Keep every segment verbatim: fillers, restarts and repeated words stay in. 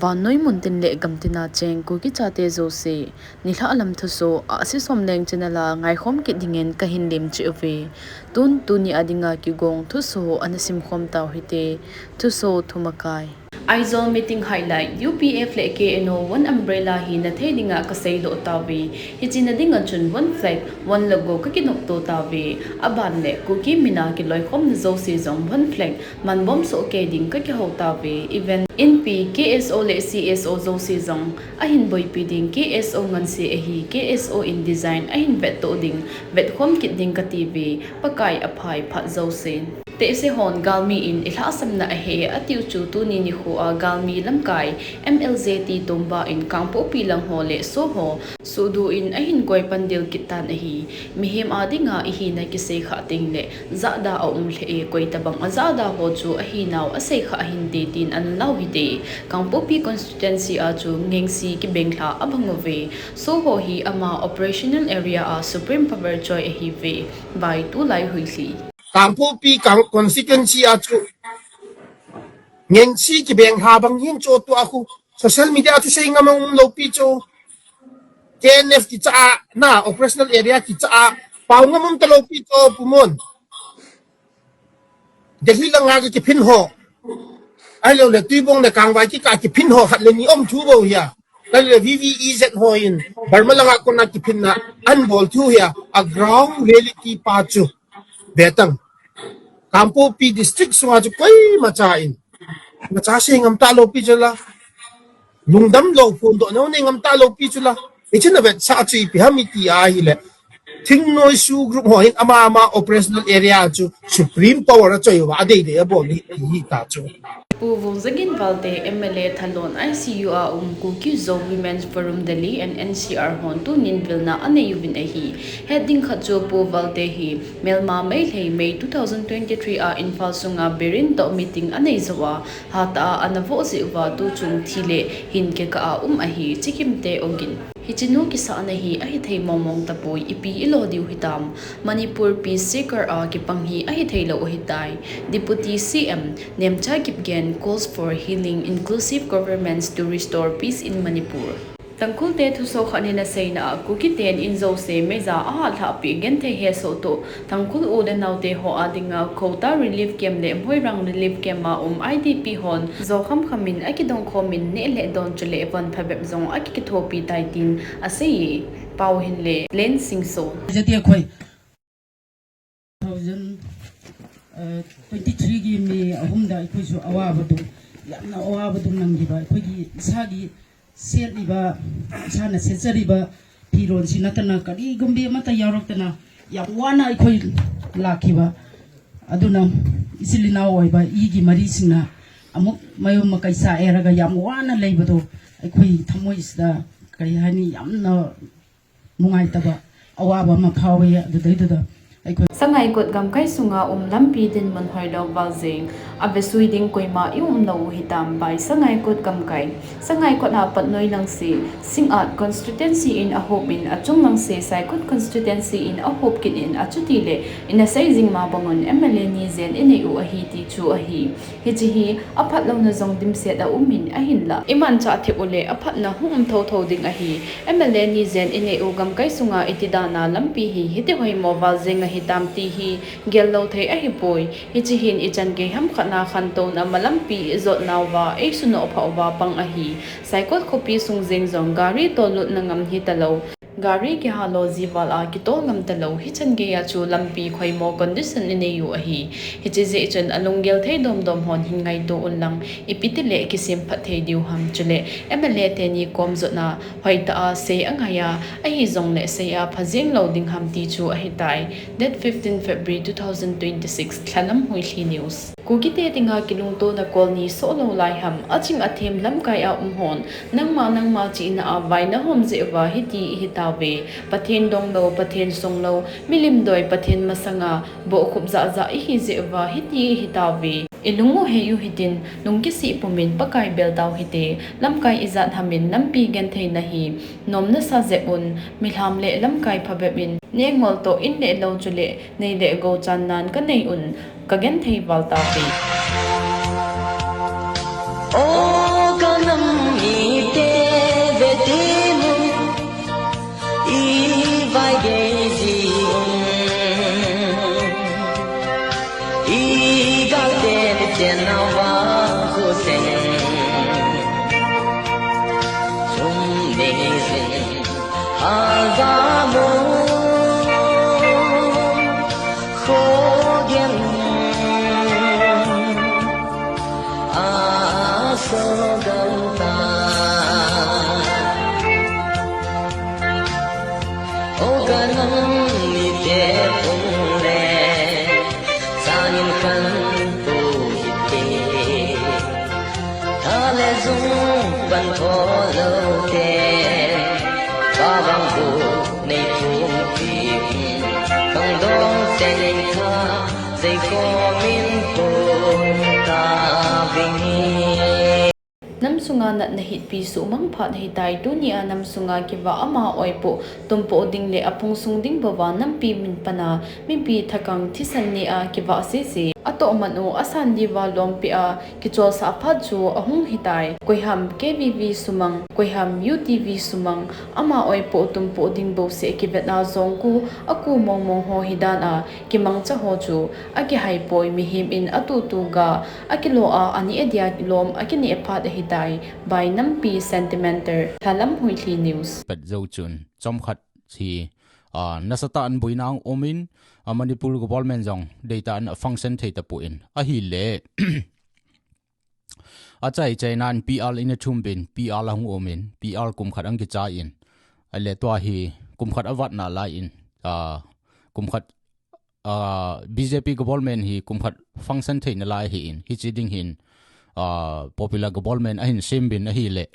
Vannoi muntin le gamtina cheng Kuki chate jouse, nilhah lam thuso, Ahsi Somleng channel a ngaikhom kit dingin kahin lemcheh uve. Tun tuni a dinga kigong thuso ana simkhom tau hite. Thuso thumakai. Aizawl meeting highlight, U P F le K N O One umbrella hi nathei dinga kaseidoh tauve. Hiche na dinga chun one flag, one logo kakinopto tauve. Aban le Kuki mina kiloikhomna jouse jong one flag, manbom sohkei ding kakihou tauve. Event inpi K S O le C S O jouse jong ahin boipi ding, K S O ngansi ahi, K S O in design ahin vettoh ding, vetkhom kit ding katiuve. Pakai aphai phat jouse. Tehse hon galmi in ilhahsamna ahe atiu chu tuni nikho a galmi lamkai M L J T Tomba in Kangpokpi lang ho le SoO ho suhduh in ahin koi pandel kit tan ahi. Mihem a dinga ihina kiseikhah teng le jahda aum lheh e, koi tabang ajahda ho chu ahinau aseikhah hinte tin ana lau hite. Kangpokpi constituency a chu Ngengsi kibenglha abang uve. SoO ho hi ama operational area a supreme power choi ahiuve. Bai tulai huilhi. Kangpokpi Kang constituency a chu Ngengsi kibenglha bang hin chu tua khu social media a chu seingam aum lou pi chu. K N F kicha a na operational area kicha a pau ngam um talou pi chu Pu Mon. Delhi langa kiphin ho. Ahilou le Tuibong le Kangvai kikah kiphin ho khat le ni um thu bou hia. Ahilou le V V E Z ho in Burma langa kona kiphinna ahin bol thu hia. A ground reality pa chu. Vetang. Kangpokpi district sunga chu koima cha in. Macha seingam talou pi chu la. Lungdam lou phondoh neo nei ngam talou pi chu la. Hiche na vetsah chu ipi ham iti ahile. Thingnoi SoO group ho hin ama ama operational area chu supreme power a choi uva adeidei abol hi, hi ta chu. Pu Vungjagin Valte M L A Thalon I C U a um Kuki Zo Women's Forum Delhi and N C R hon tunin vilna anei uvin ahi. Het ding khat chu Pu Valte hi Melma Meitei May two thousand twenty-three a Imphal sunga Biren toh meeting anei jou a, hatah a ana voh jeh uva tuchung thi le hin kikah a um ahi, Chikimte ogin. Hiche nu kisahna hi ahithei mongmong tapoi, ipi ilo diu hitam. Manipur peace seeker a kipang hi ahithei lou ahitai. Deputy C M Nemcha Kipgen calls for healing, inclusive governments to restore peace in Manipur. Tangkhul te thuso khat in aseina a, Kuki ten in jouse meija ahatlhah peh genthei hesoh toh, Tangkhul u le naote ho a dinga Khota relief camp le Moirang relief camp a um I D P hon jo khamkham in akidong khom in neh le don chule von phabep jong akikithopi tai tin asei e. Pau hin le Len Singso. ꯍꯧꯖꯤꯛ, ꯑ, twenty three ꯒꯤ ꯃꯦ ꯑꯍꯨꯝꯗ ꯑꯩꯈꯣꯏꯁꯨ ꯑꯋꯥꯕꯗꯨ, ꯌꯥꯝꯅ ꯑꯋꯥꯕꯗꯨ ꯅꯪꯈꯤꯕ ꯑꯩꯈꯣꯏꯒꯤ ꯏꯁꯥꯒꯤ ꯁꯦꯠꯂꯤꯕ, ꯏꯁꯥꯅ ꯁꯦꯠꯆꯔꯤꯕ ꯐꯤꯔꯣꯜꯁꯤ ꯅꯠꯇꯅ ꯀꯔꯤꯒꯨꯝꯕꯤ ꯑꯃꯠꯇ ꯌꯥꯎꯔꯛꯇꯅ ꯌꯥꯝ ꯋꯥꯅ ꯑꯩꯈꯣꯏ ꯂꯥꯛꯈꯤꯕ꯫ ꯑꯗꯨꯅ ꯏꯆꯤꯜ ꯏꯅꯥꯎ ꯑꯣꯏꯕ ꯏꯒꯤ ꯃꯔꯤꯁꯤꯡꯅ ꯑꯃꯨꯛ ꯃꯌꯨꯝ ꯃꯀꯩ ꯆꯥꯛꯑꯦꯔꯒ ꯌꯥꯝ ꯋꯥꯅ ꯂꯩꯕꯗꯣ ꯑꯩꯈꯣꯏ ꯊꯃꯣꯏꯁꯤꯗ, ꯀꯔꯤ ꯍꯥꯏꯅꯤ, ꯌꯥꯝꯅ ꯅꯨꯡꯉꯥꯏꯇꯕ ꯑꯋꯥꯕ ꯑꯃ ꯐꯥꯎꯏ꯫ ꯑꯗꯨꯗꯩꯗꯨꯗ ꯑꯩꯈꯣꯏ Sangaikot gamkai sunga um lampi dinmun hoilou val jeng, avesui ding koima i um lou u hitam bai Sangaikot gamkai. Sangaikot a pat noi langse, Singngat constituency in ahop in achung langse, Saikot constituency in ahop kit in achuti le, ina sei jing ma bangun M L A ni jen inei u ahi ti chu ahi. Hiche hi aphat louna jong dimset a um in ahinlah, imanchah thip u le aphatna hung um thotho ding ahi. M L A ni jen inei u gamkai sunga iti dan a lampi hi hiti hoimo val jeng ahitam ti hi gel lou thei ahipoi. Hiche hin ichan gei ham khat na khantouna malampi ijot nauva, eisunoh phah uva pang ahi. Saikot khopi sung jeng jong gari tol lutna ngam hitalou. Gari kihalo ji val a kitol ngam talou, hichan gei a chu lampi khoimo condition inei u ahi. Hiche jeh chun alunggel thei domdom hon hin ngaito un lang, ipi ti le kisem phat thei diu ham chule, M L A teni kom jotna hoitah a sei angai a, ahi jongle sei a phajing lou ding ham ti chu ahitai. Date fifteen February two thousand twenty-six, Lhalam Huilhi News. Kukite dinga kilungtona kolni sohlou lai ham, aching athem lamkai a um hon, nangma nangma chihna a vaina hom jeh uva hiti ihi tauve. Pathen donglou, Pathen songlou, milim doi Pathen masanga bohkhup jahjah ihi jeh uva hiti ihi tauve. Ilung u hei u hitin, lungkisih pumin Pakai bel tau hite, lamkai ijat hamin nampi gentheina hi, nomna sa jep un, milham le lamkai phabep in, neh ngol toh in le lou chule, nei le gou channan kanei un, kagenthei val tauve. O ka nam Avamo khogen asogam ta. Oganam nite pung le sangin kan tu hite. Tha le zung pan tho lo te, pa vang bu nei thum pi, kang dong cheng tha, zei ko min pung ta ving hi. Nam sunga natna hitpi sumang phat hitai, tunia nam sunga kiva ama oipo, tumpo ding le aphung sung ding bova nampi min pana, mipi thakang thisan nia kiva sese. Atoh man u asan diuva lompi a, kicholsa phat chu ahung hitai. Koiham K V V sumang, koiham U T V sumang, ama oipo tumpo ding bouseh kivetna jong ku, aku mongmong ho hidan a, kimangcha ho chu, akihaipoi mihem in atutu ga, akilo a, ani adia lom, akineh phat ahitai. By Nampi Sentimental, Thalam Huithli News. Pet jou chun, chomkhat hi, ah, nasatah in boina aumin, ah, Manipur government jong deitah in afunction thei tapon, ahile, achai chainan P R in athum bin, P R ahung umin, P R kum khat ang kichai in. Ahile tua hi, kum khat avat nalai in, ah, kum khat, ah, B J P government hi kum khat function thei nalai hi in, hichi ding hin, ah, popular government ahin sem bin ahile.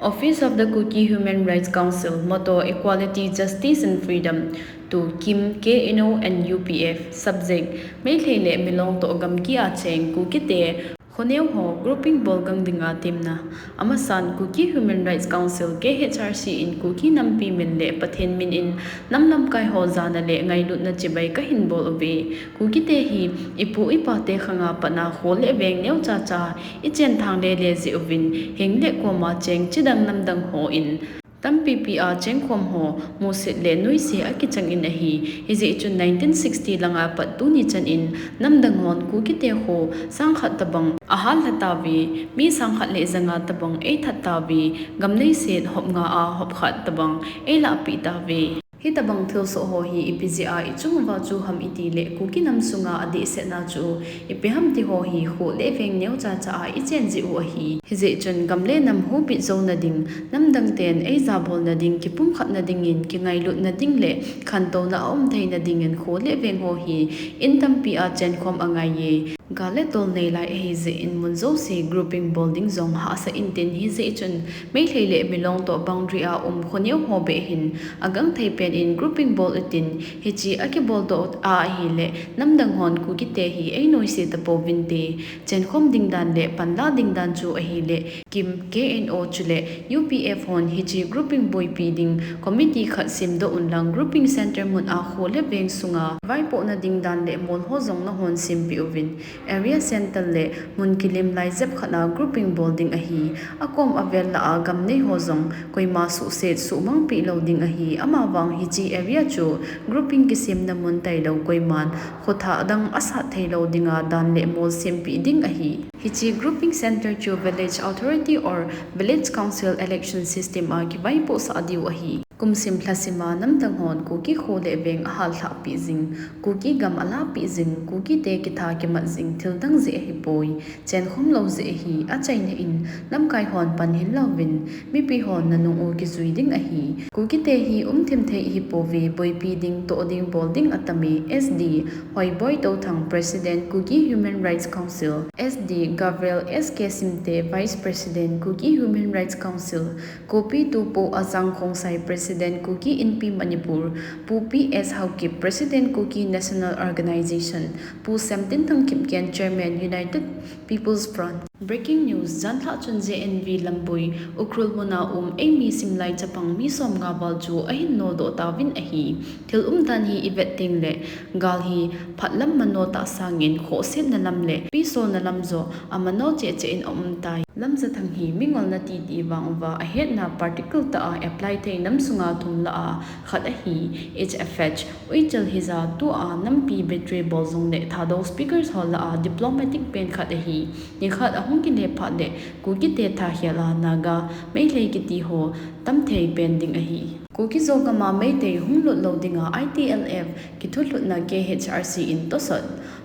Office of the Kuki Human Rights Council, motto Equality, Justice and Freedom, to KIM, K N O and U P F, subject, Meitei le Milong toh gamgi a cheng Kuki te, khoneo ho, grouping bol gang dinga temna. Amasan, Kuki Human Rights Council, K H R C in Kuki nampi min le Pathen min in nam lamkai ho jana le ngailutna chibai kahin bol uve. Kuki te hi, ipu ipa te khanga patna kho le veng neocha cha, ichen thang le le jeh uvin, hing le koma cheng chidang namdang ho in, tampipi a chengkhom ho, musit le nuise akichang in ahi. Hijeh chun nineteen sixty langa pat tuni chan in, namdang hon Kuki te kho, sang khat tabang, ahal lha tauve, mi sang khat le janga tabang, eithat tauve, gam neiset hop nga a hop khat tabang, eilahpeh tauve. Hitabang thilsoh ho hi ipi jeh a ichung uva chu ham iti le Kuki nam sunga adehsetna chu ipi ham ti ho hi kho le veng neocha cha a ichen jeh u ahi. Hijeh chun gam le nam hubit jouna ding, namdang ten eija bolna ding, kipumkhatna dingin, kingailutna ding le khantouna aum theina dingin kho le veng ho hi in tampi a chenkhom angaiye. Gal le tol neilai ahijeh in mun jouse grouping bol ding jong hahsa intin hijeh chun Meitei le Milong toh boundary a um khoneo ho beh hin agangthei pen in grouping bol utin hichi akibol doh a ahile namdang hon Kuki te hi einuise tapouvinte chenkhom ding dan le panla ding dan chu ahile KIM, K N O chule U P F hon hichi grouping boipi ding committee khat semdoh unlang grouping center mun a kho le veng sunga vaipohna ding dan le mol ho jong nahon sempeh uvin. Area center le mun kilim lai jep khat a grouping bol ding ahi. Akom avel lah a gam nei ho jong koima suhset suhmang peh lou ding ahi. Amavang hichi area chu grouping kisemna mun tailou koiman khotha dang asat theilou dinga dan le mol sempeh ding ahi. Hichi grouping center chu village authority or village council election system a kivaipohsah diu ahi. Kum sim lha sima namdang hon Kuki kho le veng ahal lhahpeh jing, Kuki gam alahpeh jing, Kuki te kitha kimat jing thil dang jeh ahipoi, chenkhom lou jeh ahi, achaina in lamkai hon pan hil louvin, mipi hon nanung u kijui ding ahi. Kuki te hi umthim thei ahipouve, boipi ding, toh ding, bol ding atame, S D Hoiboi Touthang, President, Kuki Human Rights Council, S D Gabriel S K Simte, Vice President, Kuki Human Rights Council, Kopi Tupo Ajang Khongsai, President, Kuki Inpi Manipur, Pu P S Haokip, President, Kuki National Organization, Pu Semtinthang Kipgen, Chairman, United People's Front. Breaking news, janlhah chun J N V Lamboi, Ukhrul muna um eimi simlai chapang mi somnga val chu ahin nodoh tauvin ahi. Thil umdan hi ivet tengle, gal hi phatlam mano tah sangin khohsetna lam le pisolna lam joh amano cheh cheh in aumtai. Lamjathang hi mingolna titi vang uva ahetna practical tah a apply thei nam sunga thum lah a khat ahi. H F H, uichal hija tua nampi battery bol jongle Thadou speakers ho lah a diplomatic pen khat ahi. Nikhat ahung kile phat le Kukite thakhel a Naga, Meitei kiti ho tamthei pen ding ahi. Kuki Zo gama Meitei hung lut lou dinga I T L F kithuhlutna K H R C in tosot.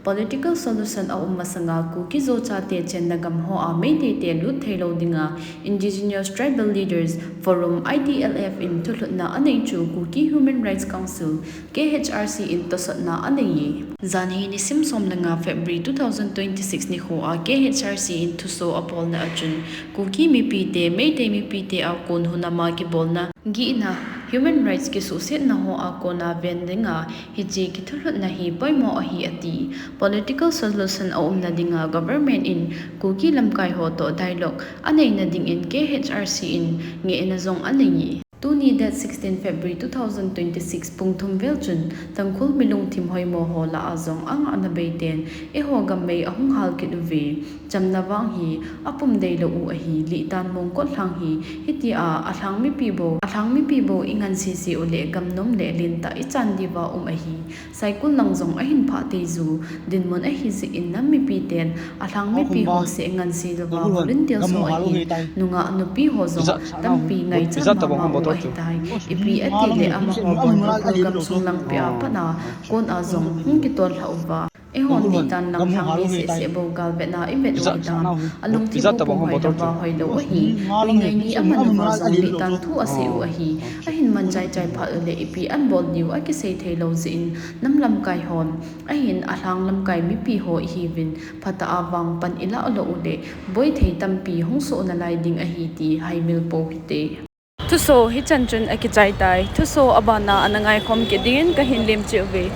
Political solution a um masanga Kuki Zo chate chenna gam hoa Meitei te lut thei lou dinga Indigenous Tribal Leaders Forum, I T L F in thuhlutna anei chu Kuki Human Rights Council, K H R C in tosotna anei e. Janhi nisim som le nga February two thousand twenty-six nikho a K H R C in thuso abolna achun Kuki mipi te, Meitei mipi te a kon hunama kibolna gihna, human rights kisuhsetna hoa kona ven dinga hiche kithuhlutna hi poimo ahi ati. Political solution a umna dinga government in Kuki lamkai ho toh dialogue aneina dingin K H R C in ngehna jong anei e. Tuni date sixteen February two thousand twenty-six pung thum vel chun Tangkhul mi lungthim hoimo ho lah a jong angahna beiten eiho gam mei ahung hal kit uve. Chamna vang hi apum deilou u ahi. Litan Mongkot lhang hi hitia alhang mipi bou, alhang mipi bou ingansese uleh gamnom le lentah ichan diuva um ahi. Saikul lang jong ahin phah teiju dinmun ahi jeh in nam mipi ten alhang mipi ho seh nganse louva volunteer ho ahin, nungah nupi ho jong tampi ngaichat mama u ahitai. Ipi ati le amaho Tangkhul gamsung langpeh a pat a kona jong hung kitol lhah uva. Eihon Litan lang lhang mi seh seh bou galvetna ivet u hitan. Alungthim u pum hoilou va hoilou ahi. Tui ngai ni aman uva jong Litan thu asei u ahi. Ahin manchai chai phat uleh ipi anbol diu akisei theilou jeh in nam lamkai hon, ahin alhang lamkai mipi ho ihiuvin phatah a vangpan ilah lou uleh boithei tampi hung soh nalai ding ahi ti haimil pou hite. Thuso hichan chun akichai tai. Thuso abana ana ngaikhom kit dingin kahin lemcheh uve.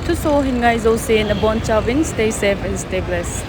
Thuso hin ngai jouse nabonchauvin stay safe and stay blessed.